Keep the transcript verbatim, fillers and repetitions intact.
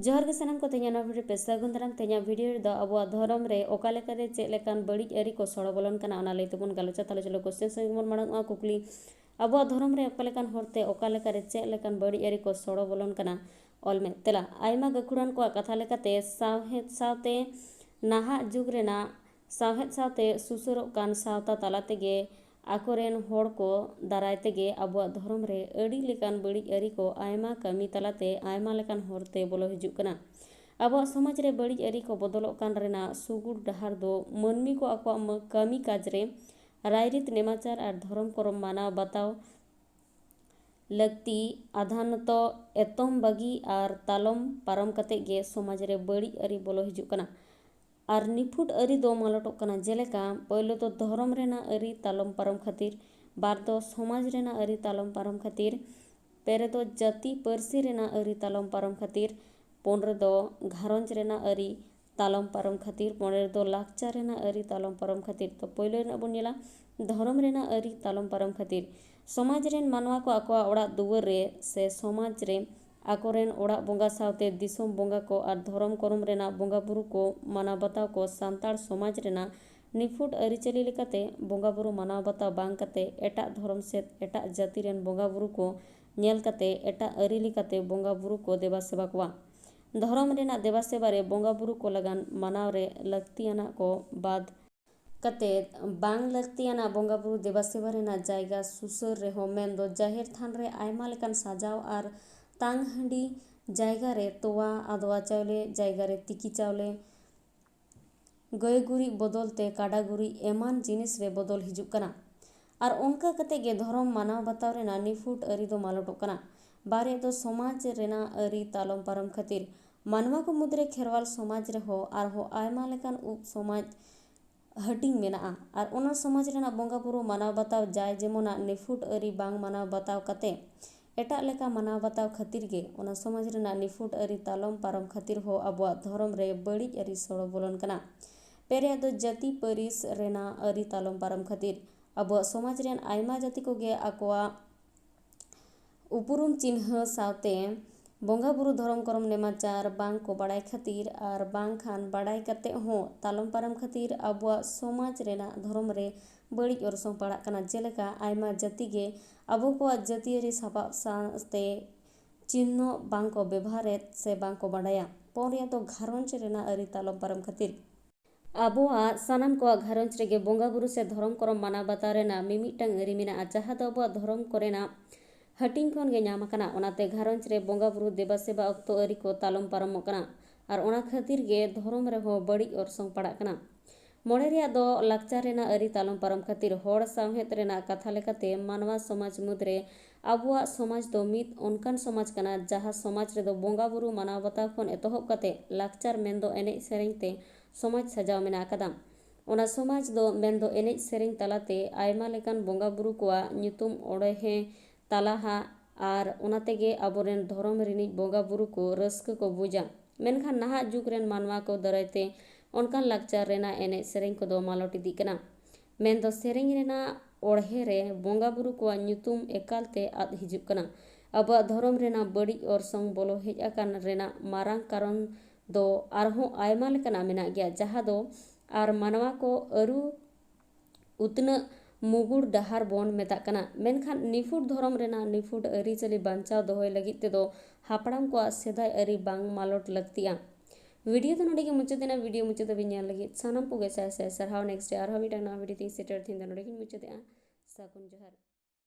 ᱡᱚᱦᱟᱨ ᱜᱮ ᱥᱟᱱᱟᱢ ᱠᱚ, ᱛᱮᱦᱮᱧᱟᱜ ᱱᱚᱣᱟ video ᱨᱮ ᱯᱮ ᱥᱟᱹᱜᱩᱱ ᱫᱟᱨᱟᱢ᱾ ᱛᱮᱦᱮᱧᱟᱜ video ᱨᱮᱫᱚ ᱟᱵᱚᱣᱟᱜ ᱫᱷᱚᱨᱚᱢ ᱨᱮ ᱚᱠᱟ ᱞᱮᱠᱟᱨᱮ ᱪᱮᱫ ᱞᱮᱠᱟᱱ ᱵᱟᱹᱲᱤᱡ ᱟᱹᱨᱤ ᱠᱚ ᱥᱚᱲᱚ ᱵᱚᱞᱚᱱ ᱠᱟᱱᱟ, ᱚᱱᱟ ᱞᱟᱹᱭ ᱛᱮᱵᱚᱱ ᱜᱟᱞᱚᱪᱟ᱾ ᱛᱟᱦᱞᱮ ᱪᱚᱞᱚ question ᱥᱮᱫ ᱜᱮᱵᱚᱱ ᱢᱟᱲᱟᱝᱚᱜᱼᱟ᱾ ᱠᱩᱠᱞᱤ, ᱟᱵᱚᱣᱟᱜ ᱫᱷᱚᱨᱚᱢ ᱨᱮ ᱚᱠᱟ ᱞᱮᱠᱟᱱ ᱦᱚᱨᱛᱮ ᱚᱠᱟ ᱞᱮᱠᱟᱨᱮ ᱪᱮᱫ ᱞᱮᱠᱟᱱ ᱵᱟᱹᱲᱤᱡ ᱟᱹᱨᱤ ᱠᱚ ᱥᱚᱲᱚ ᱵᱚᱞᱚᱱ ᱠᱟᱱᱟ? ᱚᱞ ᱢᱮ᱾ ᱛᱮᱞᱟ, ᱟᱭᱢᱟ ᱜᱟᱹᱠᱷᱩᱲᱟᱱ ᱠᱚᱣᱟᱜ ᱠᱟᱛᱷᱟ ᱞᱮᱠᱟᱛᱮ ᱥᱟᱶᱦᱮᱫ ᱥᱟᱶᱛᱮ ᱱᱟᱦᱟᱜ ᱡᱩᱜᱽ ᱨᱮᱱᱟᱜ ᱥᱟᱶᱦᱮᱫ ᱥᱟᱶᱛᱮ ᱥᱩᱥᱟᱹᱨᱚᱜ ᱠᱟᱱ ᱥᱟᱶᱛᱟ ᱛᱟᱞᱟ ᱛᱮᱜᱮ ᱟᱠᱚᱨᱮᱱ ᱦᱚᱲ ᱠᱚ ᱫᱟᱨᱟᱭ ᱛᱮᱜᱮ ᱟᱵᱚᱣᱟᱜ ᱫᱷᱚᱨᱚᱢ ᱨᱮ ᱟᱹᱰᱤ ᱞᱮᱠᱟᱱ ᱵᱟᱹᱲᱤᱡ ᱟᱹᱨᱤ ᱠᱚ ᱟᱭᱢᱟ ᱠᱟᱹᱢᱤ ᱛᱟᱞᱟᱛᱮ ᱟᱭᱢᱟ ᱞᱮᱠᱟᱱ ᱦᱚᱨᱛᱮ ᱵᱚᱞᱚ ᱦᱤᱡᱩᱜ ᱠᱟᱱᱟ᱾ ᱟᱵᱚᱣᱟᱜ ᱥᱚᱢᱟᱡᱽ ᱨᱮ ᱵᱟᱹᱲᱤᱡ ᱟᱹᱨᱤ ᱠᱚ ᱵᱚᱫᱚᱞᱚᱜ ᱠᱟᱱ ᱨᱮᱱᱟᱜ ᱥᱩᱜᱩᱲ ᱰᱟᱦᱟᱨ ᱫᱚ ᱢᱟᱹᱱᱢᱤ ᱠᱚ ᱟᱠᱚᱣᱟᱜ ᱢᱟᱹ-, ᱠᱟᱹᱢᱤ ᱠᱟᱡᱽ ᱨᱮ ᱨᱟᱭᱨᱤᱛ ᱱᱮᱢᱟᱪᱟᱨ ᱟᱨ ᱫᱷᱚᱨᱚᱢ ᱠᱚᱨᱚᱢ ᱢᱟᱱᱟᱣ ᱵᱟᱛᱟᱣ ᱞᱟᱹᱠᱛᱤ, ᱟᱫᱷᱟᱱᱚᱛᱚ ᱮᱛᱚᱢ ᱵᱟᱹᱜᱤ ᱟᱨ ᱛᱟᱞᱚᱢ ᱯᱟᱨᱚᱢ ᱠᱟᱛᱮ ᱜᱮ ᱥᱚᱢᱟᱡᱽ ᱨᱮ ᱵᱟᱹᱲᱤᱡ ᱟᱹᱨᱤ ᱵᱚᱞᱚ ᱦᱤᱡᱩᱜ ᱠᱟᱱᱟ᱾ ᱟᱨ ᱱᱤᱯᱷᱩᱴ ᱟᱹᱨᱤ ᱫᱚ ᱢᱟᱞᱚᱴᱚᱜ ᱠᱟᱱᱟ, ᱡᱮᱞᱮᱠᱟ ᱯᱳᱭᱞᱳ ᱫᱚ ᱫᱷᱚᱨᱚᱢ ᱨᱮᱱᱟᱜ ᱟᱹᱨᱤ ᱛᱟᱞᱚᱢ ᱯᱟᱨᱚᱢ ᱠᱷᱟᱹᱛᱤᱨ, ᱵᱟᱨ ᱫᱚ ᱥᱚᱢᱟᱡᱽ ᱨᱮᱱᱟᱜ ᱟᱹᱨᱤ ᱛᱟᱞᱚᱢ ᱯᱟᱨᱚᱢ ᱠᱷᱟᱹᱛᱤᱨ, ᱯᱮ ᱨᱮᱫᱚ ᱡᱟᱹᱛᱤ ᱯᱟᱹᱨᱥᱤ ᱨᱮᱱᱟᱜ ᱟᱹᱨᱤ ᱛᱟᱞᱚᱢ ᱯᱟᱨᱚᱢ ᱠᱷᱟᱹᱛᱤᱨ, ᱯᱩᱱ ᱨᱮᱫᱚ ᱜᱷᱟᱨᱚᱸᱡᱽ ᱨᱮᱱᱟᱜ ᱟᱹᱨᱤ ᱛᱟᱞᱚᱢ ᱯᱟᱨᱚᱢ ᱠᱷᱟᱹᱛᱤᱨ, ᱢᱚᱬᱮ ᱨᱮᱫᱚ ᱞᱟᱠᱪᱟᱨ ᱨᱮᱱᱟᱜ ᱟᱹᱨᱤ ᱛᱟᱞᱚᱢ ᱯᱟᱨᱚᱢ ᱠᱷᱟᱹᱛᱤᱨ᱾ ᱛᱚ ᱯᱳᱭᱞᱳ ᱨᱮᱱᱟᱜ ᱵᱚᱱ ᱧᱮᱞᱟ ᱫᱷᱚᱨᱚᱢ ᱨᱮᱱᱟᱜ ᱟᱹᱨᱤ ᱛᱟᱞᱚᱢ ᱯᱟᱨᱚᱢ ᱠᱷᱟᱹᱛᱤᱨ᱾ ᱥᱚᱢᱟᱡᱽ ᱨᱮᱱ ᱢᱟᱱᱣᱟ ᱠᱚ ᱟᱠᱚᱣᱟᱜ ᱚᱲᱟᱜ ᱫᱩᱣᱟᱹᱨ ᱨᱮ ᱥᱮ ᱥᱚᱢᱟᱡᱽ ᱨᱮ ᱟᱠᱚᱨᱮᱱ ᱚᱲᱟᱜ ᱵᱚᱸᱜᱟ ᱥᱟᱶᱛᱮ ᱫᱤᱥᱚᱢ ᱵᱚᱸᱜᱟ ᱠᱚ ᱟᱨ ᱫᱷᱚᱨᱚᱢ ᱠᱚᱨᱚᱢ ᱨᱮᱱᱟᱜ ᱵᱚᱸᱜᱟ ᱵᱩᱨᱩ ᱠᱚ ᱢᱟᱱᱟᱣ ᱵᱟᱛᱟᱣ ᱠᱚ ᱥᱟᱱᱛᱟᱲ ᱥᱚᱢᱟᱡᱽ ᱨᱮᱱᱟᱜ ᱱᱤᱯᱷᱩᱴ ᱟᱹᱨᱤᱪᱟᱹᱞᱤ ᱞᱮᱠᱟᱛᱮ ᱵᱚᱸᱜᱟ ᱵᱩᱨᱩ ᱢᱟᱱᱟᱣ ᱵᱟᱛᱟᱣ ᱵᱟᱝ ᱠᱟᱛᱮ ᱮᱴᱟᱜ ᱫᱷᱚᱨᱚᱢ ᱥᱮᱫ ᱮᱴᱟᱜ ᱡᱟᱹᱛᱤ ᱨᱮᱱ ᱵᱚᱸᱜᱟ ᱵᱩᱨᱩ ᱠᱚ ᱧᱮᱞ ᱠᱟᱛᱮ ᱮᱴᱟᱜ ᱟᱹᱨᱤ ᱞᱮᱠᱟᱛᱮ ᱵᱚᱸᱜᱟ ᱵᱩᱨᱩ ᱠᱚ ᱫᱮᱵᱟ ᱥᱮᱵᱟ ᱠᱚᱣᱟ᱾ ᱫᱷᱚᱨᱚᱢ ᱨᱮᱱᱟᱜ ᱫᱮᱵᱟ ᱥᱮᱵᱟ ᱨᱮ ᱵᱚᱸᱜᱟ ᱵᱩᱨᱩ ᱠᱚ ᱞᱟᱜᱟᱱ ᱢᱟᱱᱟᱣ ᱨᱮ ᱞᱟᱹᱠᱛᱤᱭᱟᱱᱟᱜ ᱠᱚ ᱵᱟᱫ ᱠᱟᱛᱮ ᱵᱟᱝ ᱞᱟᱹᱠᱛᱤᱭᱟᱱᱟᱜ ᱵᱚᱸᱜᱟ ᱵᱩᱨᱩ ᱫᱮᱵᱟ ᱥᱮᱵᱟ ᱨᱮᱱᱟᱜ ᱡᱟᱭᱜᱟ ᱥᱩᱥᱟᱹᱨ ᱨᱮᱦᱚᱸ, ᱢᱮᱱᱫᱚ ᱡᱟᱦᱮᱨ ᱛᱷᱟᱱ ᱨᱮ ᱟᱭᱢᱟ ᱞᱮᱠᱟᱱ ᱥᱟᱡᱟᱣ ᱟᱨ ᱛᱟᱝ ᱦᱟᱺᱰᱤ ᱡᱟᱭᱜᱟ ᱨᱮ ᱛᱚᱣᱟ, ᱟᱫᱽᱣᱟ ᱪᱟᱣᱞᱮ ᱡᱟᱭᱜᱟ ᱨᱮ ᱛᱤᱠᱤ ᱪᱟᱣᱞᱮ, ᱜᱟᱹᱭ ᱜᱩᱨᱤᱡ ᱵᱚᱫᱚᱞ ᱛᱮ ᱠᱟᱰᱟ ᱜᱩᱨᱤᱡ ᱮᱢᱟᱱ ᱡᱤᱱᱤᱥ ᱨᱮ ᱵᱚᱫᱚᱞ ᱦᱤᱡᱩᱜ ᱠᱟᱱᱟ᱾ ᱟᱨ ᱚᱱᱠᱟ ᱠᱟᱛᱮ ᱜᱮ ᱫᱷᱚᱨᱚᱢ ᱢᱟᱱᱟᱣ ᱵᱟᱛᱟᱣ ᱨᱮᱱᱟᱜ ᱱᱤᱯᱷᱩᱴ ᱟᱹᱨᱤ ᱫᱚ ᱢᱟᱞᱚᱴᱚᱜ ᱠᱟᱱᱟ᱾ ᱵᱟᱨᱭᱟ ᱫᱚ ᱥᱚᱢᱟᱡᱽ ᱨᱮᱱᱟᱜ ᱟᱹᱨᱤ ᱛᱟᱞᱚᱢ ᱯᱟᱨᱚᱢ ᱠᱷᱟᱹᱛᱤᱨ ᱢᱟᱱᱣᱟ ᱠᱚ ᱢᱩᱫᱽᱨᱮ ᱠᱷᱮᱨᱣᱟᱞ ᱥᱚᱢᱟᱡᱽ ᱨᱮᱦᱚᱸ ᱟᱨᱦᱚᱸ ᱟᱭᱢᱟ ᱞᱮᱠᱟᱱ ᱩᱯ ᱥᱚᱢᱟᱡᱽ ᱦᱟᱹᱴᱤᱧ ᱢᱮᱱᱟᱜᱼᱟ᱾ ᱟᱨ ᱚᱱᱟ ᱥᱚᱢᱟᱡᱽ ᱨᱮᱱᱟᱜ ᱵᱚᱸᱜᱟ ᱵᱩᱨᱩ ᱢᱟᱱᱟᱣ ᱵᱟᱛᱟᱣ ᱡᱟᱭ ᱡᱮᱢᱚᱱᱟᱜ ᱱᱤᱯᱷᱩᱴ ᱟᱹᱨᱤ ᱵᱟᱝ ᱢᱟᱱᱟᱣ ᱵᱟᱛᱟᱣ ᱠᱟᱛᱮ ᱮᱴᱟᱜ ᱞᱮᱠᱟ ᱢᱟᱱᱟᱣ ᱵᱟᱛᱟᱣ ᱠᱷᱟᱹᱛᱤᱨ ᱜᱮ ᱚᱱᱟ ᱥᱚᱢᱟᱡᱽ ᱨᱮᱱᱟᱜ ᱱᱤᱯᱷᱩᱴ ᱟᱹᱨᱤ ᱛᱟᱞᱚᱢ ᱯᱟᱨᱚᱢ ᱠᱷᱟᱹᱛᱤᱨ ᱦᱚᱸ ᱟᱵᱚᱣᱟᱜ ᱫᱷᱚᱨᱚᱢ ᱨᱮ ᱵᱟᱹᱲᱤᱡ ᱟᱹᱨᱤ ᱥᱚᱲᱚ ᱵᱚᱞᱚᱱ ᱠᱟᱱᱟ᱾ ᱯᱮᱨᱮᱭᱟᱜ ᱫᱚ ᱡᱟᱹᱛᱤ ᱯᱟᱹᱨᱤᱥ ᱨᱮᱱᱟᱜ ᱟᱹᱨᱤ ᱛᱟᱞᱚᱢ ᱯᱟᱨᱚᱢ ᱠᱷᱟᱹᱛᱤᱨ ᱟᱵᱚᱣᱟᱜ ᱥᱚᱢᱟᱡᱽ ᱨᱮᱱ ᱟᱭᱢᱟ ᱡᱟᱹᱛᱤ ᱠᱚᱜᱮ ᱟᱠᱚᱣᱟᱜ ᱩᱯᱨᱩᱢ ᱪᱤᱱᱦᱟᱹ ᱥᱟᱶᱛᱮ ᱵᱚᱸᱜᱟ ᱵᱩᱨᱩ ᱫᱷᱚᱨᱚᱢ ᱠᱚᱨᱚᱢ ᱱᱮᱢᱟᱪᱟᱨ ᱵᱟᱝ ᱠᱚ ᱵᱟᱲᱟᱭ ᱠᱷᱟᱹᱛᱤᱨ ᱟᱨ ᱵᱟᱝᱠᱷᱟᱱ ᱵᱟᱲᱟᱭ ᱠᱟᱛᱮ ᱦᱚᱸ ᱛᱟᱞᱚᱢ ᱯᱟᱨᱚᱢ ᱠᱷᱟᱹᱛᱤᱨ ᱟᱵᱚᱣᱟᱜ ᱥᱚᱢᱟᱡᱽ ᱨᱮᱱᱟᱜ ᱫᱷᱚᱨᱚᱢ ᱨᱮ ᱵᱟᱹᱲᱤᱡ ᱚᱨᱥᱚᱝ ᱯᱟᱲᱟᱜ ᱠᱟᱱᱟ᱾ ᱡᱮᱞᱮᱠᱟ ᱟᱭᱢᱟ ᱡᱟᱹᱛᱤ ᱜᱮ ᱟᱵᱚ ᱠᱚᱣᱟᱜ ᱡᱟᱹᱛᱤᱭᱟᱹᱨᱤ ᱥᱟᱯᱟᱵ ᱥᱟᱶᱛᱮ ᱪᱤᱱᱦᱚ ᱵᱟᱝ ᱠᱚ ᱵᱮᱵᱚᱦᱟᱨᱮᱫ ᱥᱮ ᱵᱟᱝ ᱠᱚ ᱵᱟᱰᱟᱭᱟ᱾ ᱯᱩᱱᱭᱟ ᱫᱚ ᱜᱷᱟᱨᱚᱸᱡᱽ ᱨᱮᱱᱟᱜ ᱟᱹᱨᱤ ᱛᱟᱞᱚᱢ ᱯᱟᱨᱚᱢ ᱠᱷᱟᱹᱛᱤᱨ᱾ ᱟᱵᱚᱣᱟᱜ ᱥᱟᱱᱟᱢ ᱠᱚᱣᱟᱜ ᱜᱷᱟᱨᱚᱸᱡᱽ ᱨᱮᱜᱮ ᱵᱚᱸᱜᱟ ᱵᱩᱨᱩ ᱥᱮ ᱫᱷᱚᱨᱚᱢ ᱠᱚᱨᱚᱢ ᱢᱟᱱᱟᱣ ᱵᱟᱛᱟᱣ ᱨᱮᱱᱟᱜ ᱢᱤᱢᱤᱫᱴᱟᱝ ᱟᱹᱨᱤ ᱢᱮᱱᱟᱜᱼᱟ, ᱡᱟᱦᱟᱸ ᱫᱚ ᱟᱵᱚᱣᱟᱜ ᱫᱷᱚᱨᱚᱢ ᱠᱚᱨᱮᱱᱟᱜ ᱦᱟᱹᱴᱤᱧ ᱠᱷᱚᱱ ᱜᱮ ᱧᱟᱢ ᱟᱠᱟᱱᱟ᱾ ᱚᱱᱟᱛᱮ ᱜᱷᱟᱨᱚᱸᱡᱽ ᱨᱮ ᱵᱚᱸᱜᱟ ᱵᱩᱨᱩ ᱫᱮᱵᱟ ᱥᱮᱵᱟ ᱚᱠᱛᱚ ᱟᱹᱨᱤ ᱠᱚ ᱛᱟᱞᱚᱢ ᱯᱟᱨᱚᱢᱚᱜ ᱠᱟᱱᱟ ᱟᱨ ᱚᱱᱟ ᱠᱷᱟᱹᱛᱤᱨ ᱜᱮ ᱫᱷᱚᱨᱚᱢ ᱨᱮᱦᱚᱸ ᱵᱟᱹᱲᱤᱡ ᱚᱨᱥᱚᱝ ᱯᱟᱲᱟᱜ ᱠᱟᱱᱟ᱾ ᱢᱚᱬᱮ ᱨᱮᱭᱟᱜ ᱫᱚ ᱞᱟᱠᱪᱟᱨ ᱨᱮᱱᱟᱜ ᱟᱹᱨᱤ ᱛᱟᱞᱚᱢ ᱯᱟᱨᱚᱢ ᱠᱷᱟᱹᱛᱤᱨ ᱦᱚᱲ ᱥᱟᱶᱦᱮᱫ ᱨᱮᱱᱟᱜ ᱠᱟᱛᱷᱟ ᱞᱮᱠᱟᱛᱮ ᱢᱟᱱᱣᱟ ᱥᱚᱢᱟᱡᱽ ᱢᱩᱫᱽᱨᱮ ᱟᱵᱚᱣᱟᱜ ᱥᱚᱢᱟᱡᱽ ᱫᱚ ᱢᱤᱫ ᱚᱱᱠᱟᱱ ᱥᱚᱢᱟᱡᱽ ᱠᱟᱱᱟ, ᱡᱟᱦᱟᱸ ᱥᱚᱢᱟᱡᱽ ᱨᱮᱫᱚ ᱵᱚᱸᱜᱟ ᱵᱩᱨᱩ ᱢᱟᱱᱟᱣ ᱵᱟᱛᱟᱣ ᱠᱷᱚᱱ ᱮᱛᱚᱦᱚᱵ ᱠᱟᱛᱮ ᱞᱟᱠᱪᱟᱨ ᱢᱮᱱᱫᱚ ᱮᱱᱮᱡ ᱥᱮᱨᱮᱧ ᱛᱮ ᱥᱚᱢᱟᱡᱽ ᱥᱟᱡᱟᱣ ᱢᱮᱱᱟᱜ ᱟᱠᱟᱫᱟ᱾ ᱚᱱᱟ ᱥᱚᱢᱟᱡᱽ ᱫᱚ ᱢᱮᱱᱫᱚ ᱮᱱᱮᱡ ᱥᱮᱨᱮᱧ ᱛᱟᱞᱟᱛᱮ ᱟᱭᱢᱟ ᱞᱮᱠᱟᱱ ᱵᱚᱸᱜᱟ ᱵᱩᱨᱩ ᱠᱚᱣᱟᱜ ᱧᱩᱛᱩᱢ ᱚᱬᱦᱮ ᱛᱟᱞᱟᱦᱟ ᱟᱨ ᱚᱱᱟ ᱛᱮᱜᱮ ᱟᱵᱚᱨᱮᱱ ᱫᱷᱚᱨᱚᱢ ᱨᱤᱱᱤᱡ ᱵᱚᱸᱜᱟ ᱵᱩᱨᱩ ᱠᱚ ᱨᱟᱹᱥᱠᱟᱹ ᱠᱚ ᱵᱩᱡᱟ᱾ ᱢᱮᱱᱠᱷᱟᱱ ᱱᱟᱦᱟᱜ ᱡᱩᱜᱽ ᱨᱮᱱ ᱢᱟᱱᱣᱟ ᱠᱚ ᱫᱟᱨᱟᱭ ᱛᱮ ᱚᱱᱠᱟᱱ ᱞᱟᱠᱪᱟᱨ ᱨᱮᱱᱟᱜ ᱮᱱᱮᱡ ᱥᱮᱨᱮᱧ ᱠᱚᱫᱚ ᱢᱟᱞᱚᱴ ᱤᱫᱤᱜ ᱠᱟᱱᱟ᱾ ᱢᱮᱱᱫᱚ ᱥᱮᱨᱮᱧ ᱨᱮᱱᱟᱜ ᱚᱬᱦᱮ ᱨᱮ ᱵᱚᱸᱜᱟ ᱵᱩᱨᱩ ᱠᱚᱣᱟᱜ ᱧᱩᱛᱩᱢ ᱮᱠᱟᱞ ᱛᱮ ᱟᱫ ᱦᱤᱡᱩᱜ ᱠᱟᱱᱟ᱾ ᱟᱵᱚᱣᱟᱜ ᱫᱷᱚᱨᱚᱢ ᱨᱮᱱᱟᱜ ᱵᱟᱹᱲᱤᱡ ᱚᱨᱥᱚᱝ ᱵᱚᱞᱚ ᱦᱮᱡ ᱟᱠᱟᱱ ᱨᱮᱱᱟᱜ ᱢᱟᱨᱟᱝ ᱠᱟᱨᱚᱱ ᱫᱚ ᱟᱨᱦᱚᱸ ᱟᱭᱢᱟ ᱞᱮᱠᱟᱱᱟᱜ ᱢᱮᱱᱟᱜ ᱜᱮᱭᱟ, ᱡᱟᱦᱟᱸ ᱫᱚ ᱟᱨ ᱢᱟᱱᱣᱟ ᱠᱚ ᱟᱹᱨᱩ ᱩᱛᱱᱟᱹᱜ ᱢᱩᱜᱩᱲ ᱰᱟᱦᱟᱨ ᱵᱚᱱ ᱢᱮᱛᱟᱜ ᱠᱟᱱᱟ᱾ ᱢᱮᱱᱠᱷᱟᱱ ᱱᱤᱯᱷᱩᱴ ᱫᱷᱚᱨᱚᱢ ᱨᱮᱱᱟᱜ ᱱᱤᱯᱷᱩᱴ ᱟᱹᱨᱤᱪᱟᱹᱞᱤ ᱵᱟᱧᱪᱟᱣ ᱫᱚᱦᱚᱭ ᱞᱟᱹᱜᱤᱫ ᱛᱮᱫᱚ ᱦᱟᱯᱲᱟᱢ ᱠᱚᱣᱟᱜ ᱥᱮᱫᱟᱭ ᱟᱹᱨᱤ ᱵᱟᱝ ᱢᱟᱞᱚᱴ ᱞᱟᱹᱠᱛᱤᱜᱼᱟ᱾ ᱵᱷᱤᱰᱤᱭᱳ ᱫᱚ ᱱᱚᱰᱮ ᱜᱮ ᱢᱩᱪᱟᱹᱫ ᱮᱱᱟ᱾ ᱵᱷᱤᱰᱤᱭᱳ ᱢᱩᱪᱟᱹᱫ ᱫᱷᱟᱹᱵᱤᱡ ᱧᱮᱞ ᱞᱟᱹᱜᱤᱫ ᱥᱟᱱᱟᱢ ᱠᱚᱜᱮ ᱥᱟᱭ ᱥᱟᱭ ᱥᱟᱨᱦᱟᱣ᱾ ᱱᱮᱠᱥᱴ ᱨᱮ ᱟᱨᱦᱚᱸ ᱢᱤᱫᱴᱟᱝ ᱱᱟᱣᱟ ᱵᱷᱤᱰᱤᱭᱳ ᱛᱤᱧ ᱥᱮᱴᱮᱨ᱾ ᱛᱮᱦᱮᱧ ᱫᱚ ᱱᱚᱰᱮ ᱜᱤᱧ ᱢᱩᱪᱟᱹᱫᱮᱜᱼᱟ᱾ ᱥᱟᱹᱜᱩᱱ ᱡᱚᱦᱟᱨ᱾